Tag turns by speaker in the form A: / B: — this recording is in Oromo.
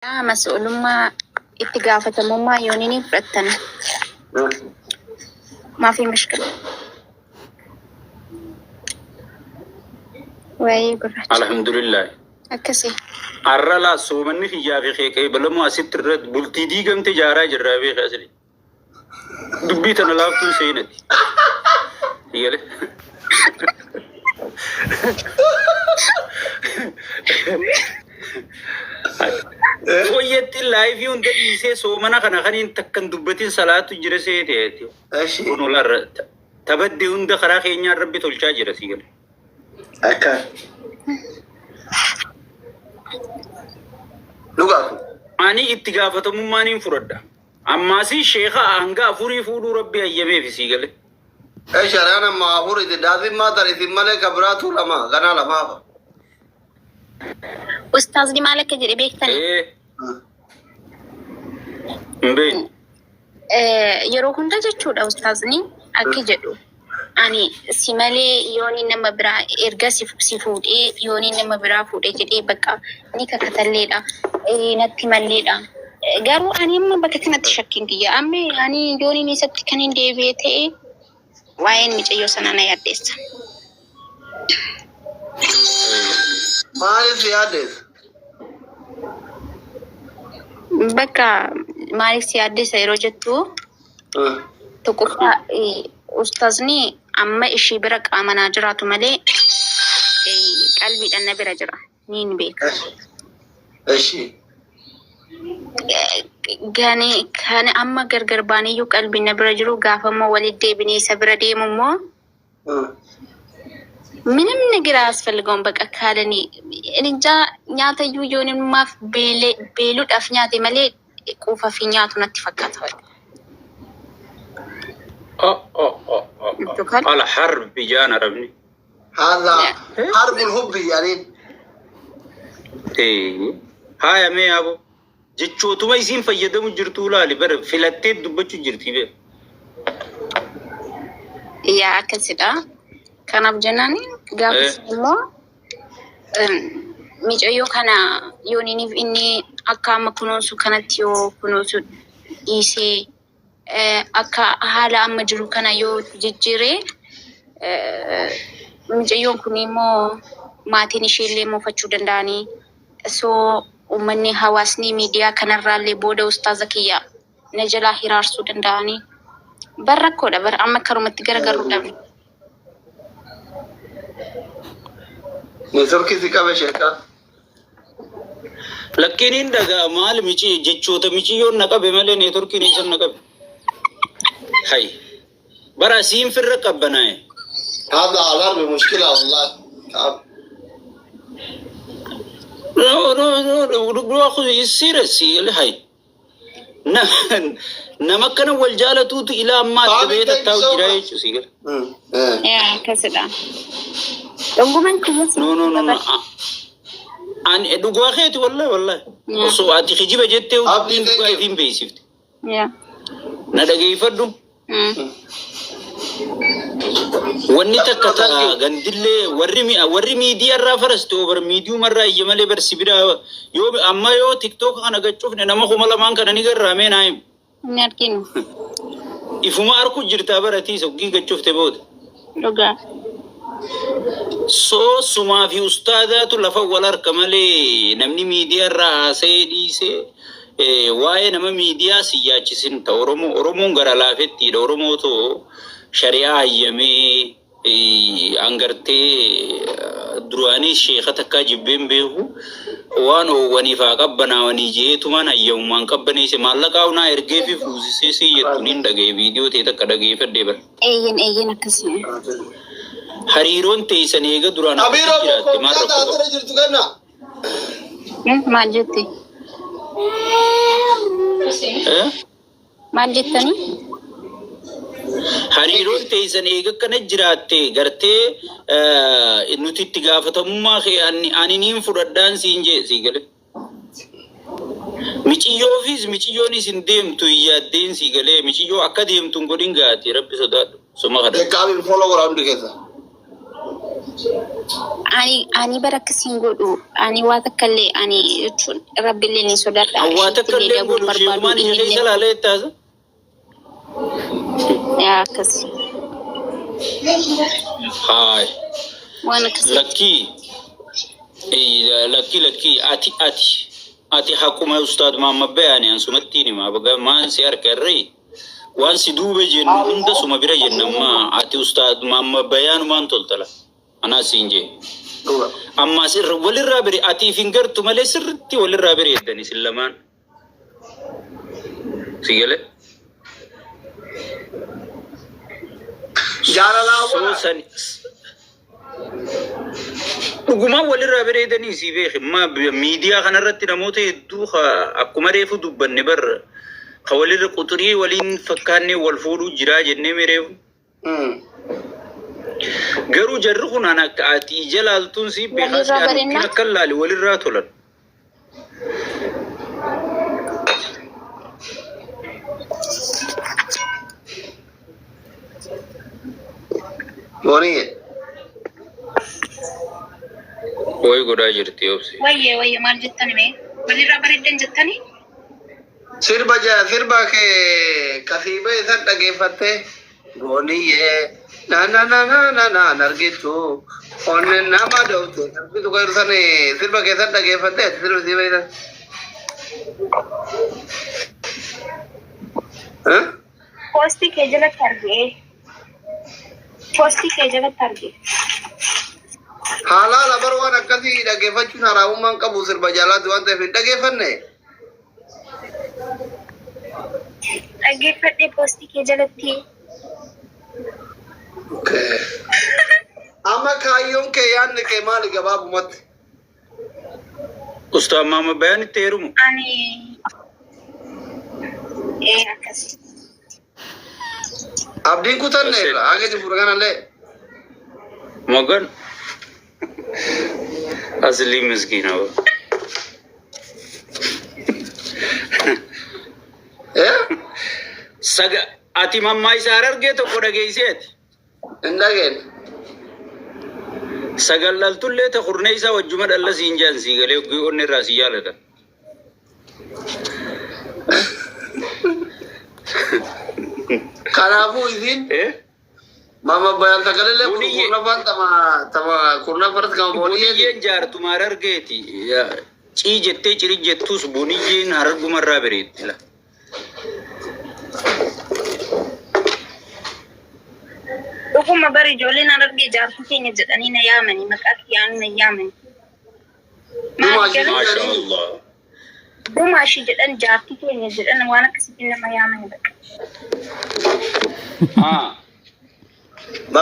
A: Yaa mas'uulummaa itti gaafatamummaa yoonini fudhattan maafii mushkila. Waa'ee gurraacha.
B: Alhamdulillah.
A: Akkasii.
B: Arra laa soomanni kiyyaa fi kee qeebalamoo asitti irratti bultii diigamte ijaaraa jirraa beeka asli. Dubbii tana laaftuun seenati. Yale. Fooyyatti laayifii hunda dhiisee soomana kana kaniin takkan dubbatin salaatu jira seete.
C: Eshi.
B: Kun olarra tabadde hunda karaa keenyaan rabbi tolchaa jira si gale.
C: Akka. Dhugaa kun.
B: Ani itti gaafatamummaa niin fudhadha. Ammaasii sheeka hanga afurii fuudhuu rabbi hayyameef sii gale.
C: Ee shari'aan amma afur itti daafin maatar isin malee ka biraatu lama ganaa lamaafa.
A: Ustaazni maal akka jedhe beektanii?
B: Ee hin beeknu.
A: Yeroo hunda jechuudha ustaazni akki jedhu. Ani si malee yooni nama biraa erga si fuudhee yooni nama biraa fuudhee jedhee bakka ni kakatalleedha. Natti malleedha. Garuu ani amma bakka kanatti shakkiin kiyya. Amma ani yooniin isatti kan hin deebi'e ta'e waa'een micayyoo sanaa na yaaddeessa.
C: Maaliif si yaaddeessa?
A: Bakka maaliif si yaaddeessa yeroo jettu tokkoffaa ustaazni amma ishii bira qaamanaa jiraatu malee qalbiidhaan na bira jira. Niin beeka.
C: Eshi.
A: Gani kan amma gargar baaniyyuu qalbiin na bira jiru gaafa immoo walitti deebinee isa bira deemu immoo ምንም ነገር አያስፈልገውም። በቃ ካለኔ እንጃ nyaatayyuu yoonimmaaf beeluudhaaf nyaate malee quufa fi nyaatu natti fakkaata. በቃ
B: Oh, oh, oh, oh, oh. Ala harbi jaan arabni.
C: هذا حرب الحب يعني.
B: Ee. Haaya mee abo. Jechootuma isiin fayyadamu jirtu laali bara filattee dubbachuu jirti bee.
A: Yaa akkasidha. Kanaaf jennaan gaafa immoo micayyoo kana yooniniif inni akka amma kunuunsu kanatti yoo kunuunsu dhiisee akka haala amma jiru kana yoo jijjiiree micayyoon kun immoo maatiin isheellee muufachuu danda'anii so uummanni hawaasni miidiyaa kanarraallee booda ustaaza kiyya na jalaa hiraarsuu danda'anii bar rakkoodha bar amma karumatti garagaruu dhabne.
C: Networkii si qabe sheekaa.
B: Lakkiin hin dhagaa maal mici jechoota miciyyoon na qabe malee neetworkiin eessan na qabe. Hay. Bara siin firra qabbanaa'e.
C: هذا الحرب مشكلة والله. تعب.
B: No, no, no, serious hay. Nama akkana wal jaalatuutu ilaa ammaa adda
C: Thank
B: bahee
C: you
B: tattaa'u
C: so
B: jira
C: much.
B: jechuudha si gala.
A: Yaa akkasidha. Dhuguman kiyya
B: No, no, no, no. Ani dhugaa keeti wallahi wallahi.
A: Yaa.
B: Osoo ati kijiba jettee
C: Abdii,
B: dubbiin
C: thank
B: dhugaa
C: you.
B: ifiin beeksifte.
A: Yaa.
B: Na dhageeffadhu. Wanni takka ta
C: Thank you.
B: gandillee warri warri miidiyaa irraa faraste over miidiyuma irraa iyya malee bar sibira yoo amma yoo tiktook kana gachuufne nama 2000 kana ni garraamee naa himu.
A: Hin arginu.
B: Ifuma arku jirtaa baratiisa hoggii gachuufte booda.
A: Dhugaa.
B: So sumaa fi ustaadaatu lafa wal harka malee namni miidiyaa irraa haasa'ee dhiisee waa'ee nama miidiyaa si yaachisin ta Oromoo Oromoon gara laafettiidha. Oromoo too shari'aa hayyamee angartee duraanii sheeka takkaa jibbeen beeku waan oowwaniif haa qabbanaawanii jeetumaan hayyamumaan qabbaneesse maallaqaa hunaa ergee fi fuusisee si jettu nin dhaga'e viidiyoo ta'e takka dhageeffadhee bara.
A: Eeyyen eeyyen akkasii.
B: Hariiroon teessan eega duraan akkasitti
C: Abiiroo
B: jiraatte maal
C: koompiyaa
B: rakkoo qaba?
C: taatee jirtu kenna.
A: Maal jette?
B: Eh?
A: Maal jettanii?
B: Hariiroon teessan eega akkana jiraatte gartee nuti itti gaafatamummaa kee ani niin fudhadhaan siin jee sii gale. Miciyyoofis miciyyoonis hin deemtu hin yaaddeen sii galee miciyyoo akka deemtu hin godhin gaati rabbi sodaadhu suma kadhadhu.
C: Deekkaa abiin follow godhaa hundi keessa.
A: Ani bara akkasiin godhu, ani waa takka illee, ani jechuun rabbillee ni sodaadha.
B: Waa takka
A: Isheetti illee
B: illee
A: dabuun
B: godhu
A: barbaadu
B: sheekumaan ija
A: inni
B: keessa
A: illee
B: laalee ittaasa.
A: Yaa akkas
B: Haay.
A: waan akkasii.
B: Lakkii lakkii lakkii, ati haquma ustaad Maamma Bayaani ansumattiin hima baga maan si harka irree waan si duube jennu hunda suma bira jenna. Amma ati ustaad Maamma Bayaanumaan toltala anaa siin jee.
C: Dhuga.
B: Ammaas irra walirraa bire atiif hin gartu malee sirritti walirraa bareeddan isin lamaan. Si galee?
C: Jaalalaa
B: Soo
C: wala.
B: san dhugumaan walirraa bareedanii si beeki. Ma miidiyaa kanarratti namoota hedduu akkuma reefu dubbanne bar ka walirra quxurii waliin fakkaannee wal fuudhuu jiraa jennee reefu. Garuu jarri kun an akka ati ija laaltuun si beekaas
A: Walirraa
B: ani
A: bareennaa?
B: akka laali walirraa tolan.
C: Booniyye.
B: Wayi godhaa jirti obsi.
A: Wayyee wayyee, maal jettani mee? Walirraa bareeddan jettanii?
C: Sirba ja sirba kee kasiibee isan dhageeffattee, booniyyee na na na na na na nargitu onne nama dhoofte nargitu kan san sirba kee san dhageeffattee ati sirba siibee isan. Eh?
A: Poostii kee jalatti argee. Poostii kee jalatti argee.
C: Halaala bar, waan akkasii dhageeffachuun haraamummaan qabu, sirba jaalaatti waan ta'eef hin dhageeffanne.
A: Dhaggeeffadhee poostii kee jalatti.
C: Okay. Amma kaayyoon kee, yaadni kee maali gabaabumatti?
B: Ustaad Maamma Bayaan itti heerumu.
A: Ani akkasi.
C: Abdiin kutanne irra haga jiru kanallee.
B: Mogan aslii miskiina.
C: Eh?
B: Saga ati mammaa isaa argee tokko dhageesseeti.
C: Hin dhageenye.
B: Sagal dhaltullee ta kurnee isaa wajjuma dhalla siin jaan sii galee onni irraa si jaalatan.
C: Kanaafuu isin
B: Eh?
C: Mama Bayaan sagalee
B: Booniyyee.
C: kurnaffaan tama tama kurnaffaratti kama booniyyee.
B: Boniyyeen jaartuma harargeeti. Cii jettee cirii jettus boniyyeen harargumarraa bareetti. La.
A: Dhuguma bari ijoolleen harargee jaartuu keenya jedhanii na yaamanii, maqaa kiyyaan na yaamanii.
C: Dhumaa
A: Maal garuu?
B: Maasha Allah.
A: Dhumaa ishii jedhan, jaartii keenya jedhan, waan akkasiitiin nama yaamanii bakka.
B: Ah.